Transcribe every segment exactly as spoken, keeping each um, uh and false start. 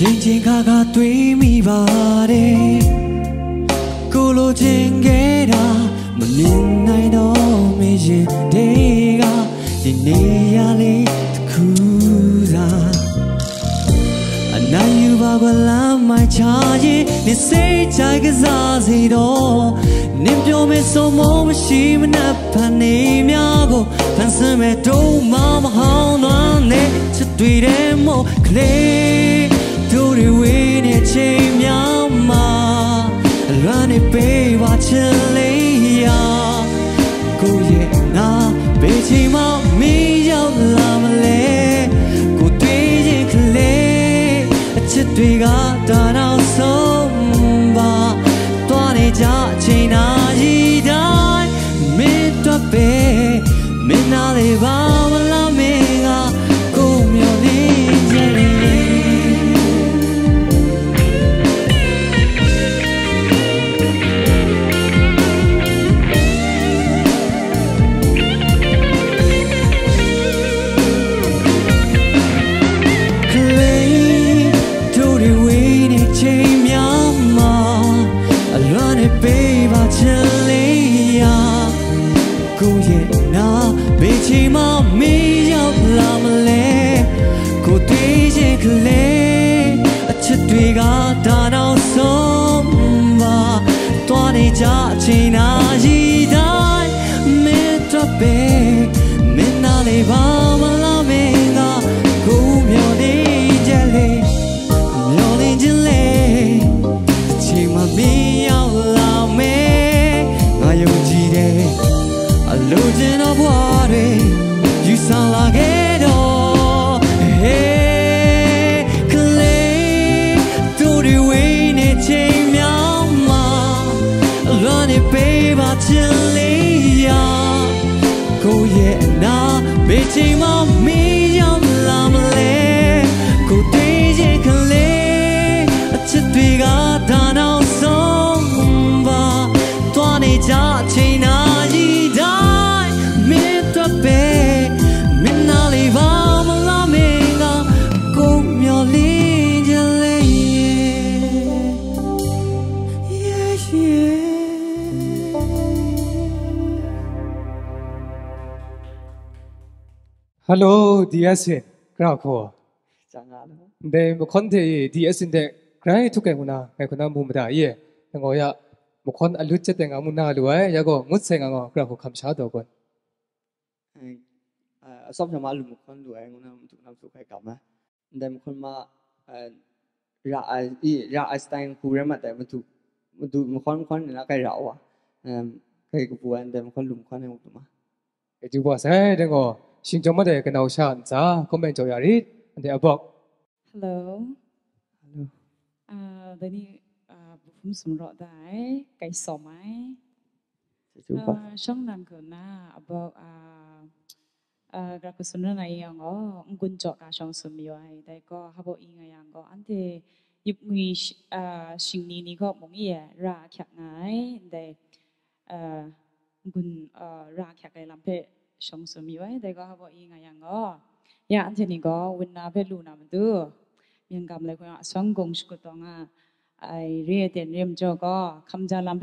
ရင်ချိန်ခါခါတွေးမိပါတယ်ကိုလိုချင်ခဲ့တာမမြင်နိုင်တော့မင်းရင်တွေကဒီနေရာလေးတစ်ခုသာအနိုင်ယူပါကွာလမ်းမိုက်ချရင်နေစိတ်ကြိုက်ကစားစေတော့နင်ပြောမယ်ဆိုမို့မရှိမနှက်ဖန်နေများကိုဖန်ဆင်းမဲ့တော့မမဟောင်းလွမ်းနဲ့ချစ်တွေ့တဲ့မို့ကလေးတို့တွေဝေးနေချိန်များမှာအလွမ်းနေပေးပါချစ်လေးရာကိုယ့်ရဲ့နာဘယ်ချိန်မှမင်းရောက်လာမလဲကိုတွေ့ရင်ကလေးအချစ်တွေကဒါနောက်ဆုံးပါသွားနေကြချိန်နာရီတိုင်းမင်းအတွက်ပဲမင်းနားလေပါမလားမင်းကကိုမျော်နေကြတယ်ကလေးတို့တွေဝေးနေချိန်များမှာအလွမ်းနဲ့ပေးပါချစ်လေးရာကိုယ့်ရဲ့နာဘယ်ချိန်မှမင်းရောက်လာမလဲကိုယ်တွေ့ရင်ကလေးအချစ်တွေကဒါနောက်ဆုံးပါသွားနေကြအချိန်နာရီတိုင်းမင်းအတွက်ပဲမင်းနားလေပါမလားမင်းကကိုမျော်နေကြလေမျော်နေကြလေအချိန်မှမင်းရောက်လာမယ်ငါယုံကြည်တယ်အလိုချင်တော့ဘဝတွေယူဆောင်လာခဲ့တော့ Hey ကလေးတို့တွေဝေးနေချိန်များမှာအလွမ်းနေပေးပါချစ်လေးရာကိုယ့်ရဲ့အနာဘယ်ချိန်မှမင်းရောက်လာမလဲကိုယ်တွေ့ရင်ကလေးအချစ်တွေကဒါနောက်ဆုံးပါသွားနေကြချိန်နာရီတိုင်းမင်းအတွက်ပဲမင်းနားလေပါမလားမင်းကကိုမျော်လင့်ချင်လေ Yeah, yeah. Hello, D S ရှင် ကြႃႇၶူဝ်။ ၸၢင်ႈငႃးလႄႈ။ ၼႆႉ မၶွၼ်းတေ D S ရှင်တႄႉ ၵရႆႇထုၵ်ႇၵႄႇမူၼႃႇ ငၢႆႈၶုၼ်ႇၼႃႇ မူမတႃႇဢေႃႈ။ ငဝ်ႈယႃႉ မၶွၼ်းဢလုတ်ႈၸႅတ်ႈတႄႇငႃးမူၼႃႇလူဢႆႈ ယဝ်ႉၵေႃႈ ငုတ်းသႅင်ႇငႃးၵေႃႈ ၵရႃႇၶူဝ်ၶမ်သျႃးတေႃႇၵွၼ်ႇ။ ဢႃႇ ဢႃႇ ဢသမ်ႉသမ်ႉမႃးလူမၶွၼ်းလူဢႆႈ ငူ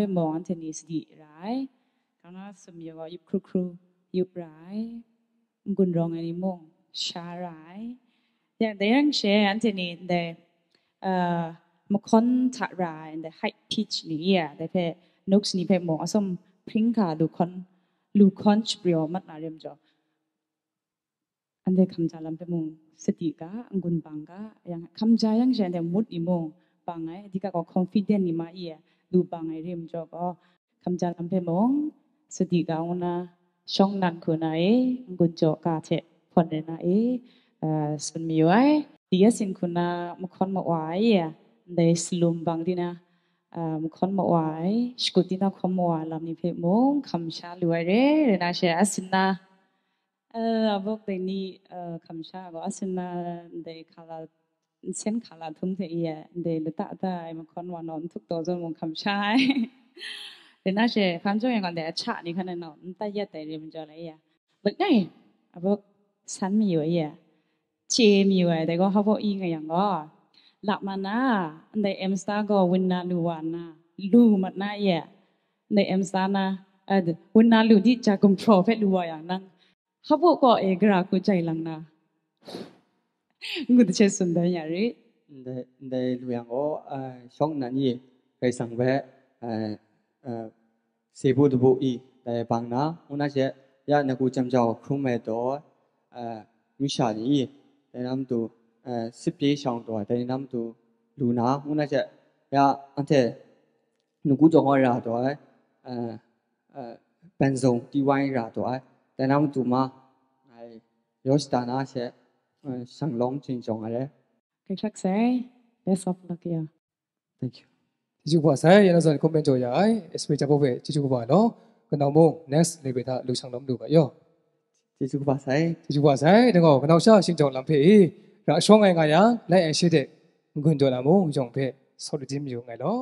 ၼ်းၼႃႇ မၼ်းထုၵ်ႇၼမ်ႉထုၵ်ႇၶႆႈၵမ်ႇၼႃႇ။ ၼႆႉမၶွၼ်းမႃး ဢိူဝ်ႇ ရႃႇဢႃႇ ဢီး ရႃႇဢႃႇစတၢႆႇၵူႇရႅမ်ႇမႃးတႄႉ မၼ်းထုၵ်ႇ မၼ်းထုၵ်ႇ မၶွၼ်း မၶွၼ်းၼႆႉလႄႈ ၵႆႉရႃႇဝႃႈ ဢိူဝ်ႇ ၵႆႉၵပူႇဢၼ်တႄႉ မၶွၼ်းလူမၶွၼ်းၼႆႉ မၼ်းထုၵ်ႇမႃး ဢေႇ တူၺ်းပွႃးသႂ်ႇတႄႉၵေႃႈ ၶျိင်ႇၸွမ်မႃးတႄႉ ၵၼ်ဢဝ်သျႃႇၸႃႇ ၶွမ်ႇမႅၼ်ႉၸေႃႇယႃႇရိတ်ႉ ဢၼ်တႄႉ ဢပွၵ်ႈ။ Hello. Hello. ဢႃႇ တႄႉၼႆႉ ဢႃႇ ပူႇၽုမ်းသုမ်ႇရေႃႇတႄႉ ၵႆႉသွမ်ႇမႂ်ႇ။ ၸူးၸူးၵႂႃႇ။ ဢႃႇ ၶျွင်ႈၼၼ်ႉၶိုၼ်းၼႃႇ ဢပွၵ်ႈ ဢႃႇ ဢႃႇ ၵရႃႇၵုသူၼ်ႇရၼႆႉယဝ်ႉၵေႃႈ ဢိုမ်ႇ ၵုၼ်ႇၸေႃႇၵႃႈ ၶျွင်ႈသုမ်ႇမႃးယူႇဢႆႈ တႄႉၵေႃႈ ႁႃႉ ပေႃးဢီႈငႃႈယဝ်ႉၵေႃႈ ဢၼ်တႄႉ ယုပ်ႈငွေႈ ဢႃႇ ၶျိင်ႇၼီႈၼီႈၵေႃႈ မုင်ႈယႄႈ ရႃႇၶျၢၵ်ႈငၢႆႈ ဢၼ်တႄႉ ဢိူဝ်ႇ ၵုၼ်ႇ ဢိူဝ်ႇ ရႃႇၶျၢၵ်ႈၵႆႇလမ်ၽႄႈ ၶျွင်ႈသုမ်ႇမႃးယူႇဢႆႈ တႄႉၵေႃႈ ႁႃႉ ပေႃးဢီႈငႃႈယဝ်ႉၵေႃႈ ယႃႇ ဢၼ်တႄႉၼီႈၵေႃႈ ဝိၼ်ႇၼႃႇၽႄႈ လူႇၼႃႇမႃးတူႈ မႅင်ႇၵမ်ႇလႄႈ ၶဝ်ဢႃႇ သၢင်ႇၵုင်ႇ သၵုတ်ႉတွင်းဢႃႇ ဢၢႆႈ ရေႇတႅၼ်ႇ ရေႇမၸေႃႇၵေႃႈ ၶမ်ႇၸႃႇလမ်ၽႄႈမူင်ႇ ဢၼ်တႄႉၼီႈ သတိရႆႉ ၵေႃႈၼႃႇ သုမ်ႇယူႇၵေႃႈ ယုပ်ႈၶရုၶရု ယုပ်ႈရႆႉ ၵုၼ်ႇရွင်ႇဢၼ်ၼႆႉမူင်ႈ သျႃးရႆႉ ယၢင်ႇတႄႉ ယၢင်ႇသျေး ဢၼ်တႄႉၼီႈ ဢၼ်တႄႉ ဢိူဝ်ႇ မၶွၼ်းထႃႇရႃႇ ဢၼ်တႄႉ ႁၢႆႉၽိတ်ႉၼီႈ ဢႃႇ တႄႉၽႄႈ ၼုၵ်ႉသၼီႇၽႄႈမူင်ႈ ဢႃႇ သမ်ႉ ၽိင်ႈၶႃႈ လူႇၶွၼ်း လူႇၶွၼ်း သပရေႃး မၢတ်ႈၼႃႇ ရႅမ်ႇၸေႃႇ ဢၼ်တႄႉ ၶမ်ႇၸႃႇလမ်ၽႄႈမူင်ႈ သတိၵႃႈ ဢၼ်ၵုၼ်ႇပၢင်ႇၵႃႈ ယၢင်ႇ ၶမ်ႇၸႃႇ ယၢင်ႇသျေး ဢၼ်တႄႉ မူတ်းၼီႈမူင်ႈ ပၢင်ႇဢႆႈ ဢထိၵႃႉၵေႃႈ ၶွၼ်ႇၾီႇတႅၼ်ႉၼီႈမႃး ဢီႈ လူႇပၢင်ႇဢႆႈ ရႅမ်ႇၸေႃႇၵေႃႈ ၶမ်ႇၸႃႇလမ်ၽႄႈမူင်ႈ သတိၵႃႈ ဢူဝ်ႈၼႃႇ ၶျွင်ႈၼၼ်ႉၶိုၼ်းၼႃႇဢေႈ ဢၼ်ၵုၼ်ႇၸေႃႇၵႃႈထႅင်ႈ ၽွၼ်းလႄႈၼႃႇဢေႈ ဢိူဝ်ႇ သုၼ်ႇမီးယူႇဢႆႈ တီႈဢႅတ်ႉသ်ဢဵၼ်ႇၶိုၼ်းၼႃႇ မၶွၼ်းမႃးဝၢႆးဢႃႈ ၼႂ်းသလူမ်ႇပၢင်ႇတီႈၼႃႇ ဢႃႇ မၶွၼ်းမႃးဝၢႆး သၵူႇတီႇၼႃႇ ၶွၼ်းမႃးဝၢႆး လမ်းၼႆႉၽႄႈမူင်ႈ ၶမ်ႇသျႃးလူၺ်ႈရႄႈ လႄႈၼႃႇ သျေႈဢႃႇသၼႃႇ ဢိူဝ်ႇ ဢပုၵ်ႈတႄႉၼႆႉ ဢိူဝ်ႇ ၶမ်ႇသျႃးၵေႃႈ ဢႃႇသၼႃႇ ၼႆႉၶႃႈလႃႈ သဵၼ်ႈၶႃႈလႃႈ ထုင်းထႅင်ႈဢီႈ ၼႆႉလႄႈ တႃႇတႃႇ ဢၢႆႈမၢင်ၵေႃႉဝႃႈ ၼွၼ်းထုၵ်ႇတေႃႇၸွမ်းမူင်ႈၶမ်ႇသျႃး လႄႈၼႃႇ သျေႈ ၶၢမ်ႇၸွမ်းယၢင်ႇၵွၼ်ႇတႄႉ ဢၶျႃႉၼႆႉၶႃႈၼႃႇၼေႃႈ မၼ်းတႃႇယႅတ်ႉတႄႉ ဢမ်ႇၸွမ်းလႆႈဢီႈ မၼ်းၼႆႉ ဢပုၵ်ႈသၼ်မီးယူႇဢီႈ ၸေးမီးယူႇဢီႈ တႄႉၵေႃႈ ႁဝ်းပေႃးဢီးငႃႈယၢင်ႇၵေႃႈ Lak ma na, ndai M star gaw wun na lu wa na, lu mat na ye, ndai M star na, eh, wun na lu di ja gumhpraw hpe lu wa yang nang, hpa bu kaw e gara hku jai lang na, ngut hte tsun dan ya ri. Ndai, ndai lu yang gaw, eh, shawng nnan ye, Karai Kasang hpe, eh, eh, se bu dabu i, dai bang na, ngu na she, ya nagu jam jau hkrum ai taw, eh, masha ni i, dai na matu, eh, sip pye shang taw, dai na matu lu na, ngu na she, ya anhte nagu jawng ai ra taw ai, eh, eh, ban zong ti wai ra taw ai, dai na matu ma, ngai yaw shada na she, eh, shang lawm jin jawng ai re. Kai hkrak sai, best of luck ya. Thank you. ကျေးဇူးပါဆိုင်ရန်စော်ကွန်မန့်ကြော်ရအိုင် express ကြဖို့ပဲကျေးဇူးပါနော်ကနောင်မို့ next level ထားလူဆောင်လုံးလို့ပါရော ကျေးဇူးပါဆိုင် ကျေးဇူးပါဆိုင်တကောကနောင်ရှာရှင်းကြောင်လမ်းဖေးရအရှောင်းငိုင်ငါရလိုက်အရှိတဲ့ငွင်တော်လာမို့ရောင်ဖေးဆော်တည်ခြင်းမျိုးငိုင်လော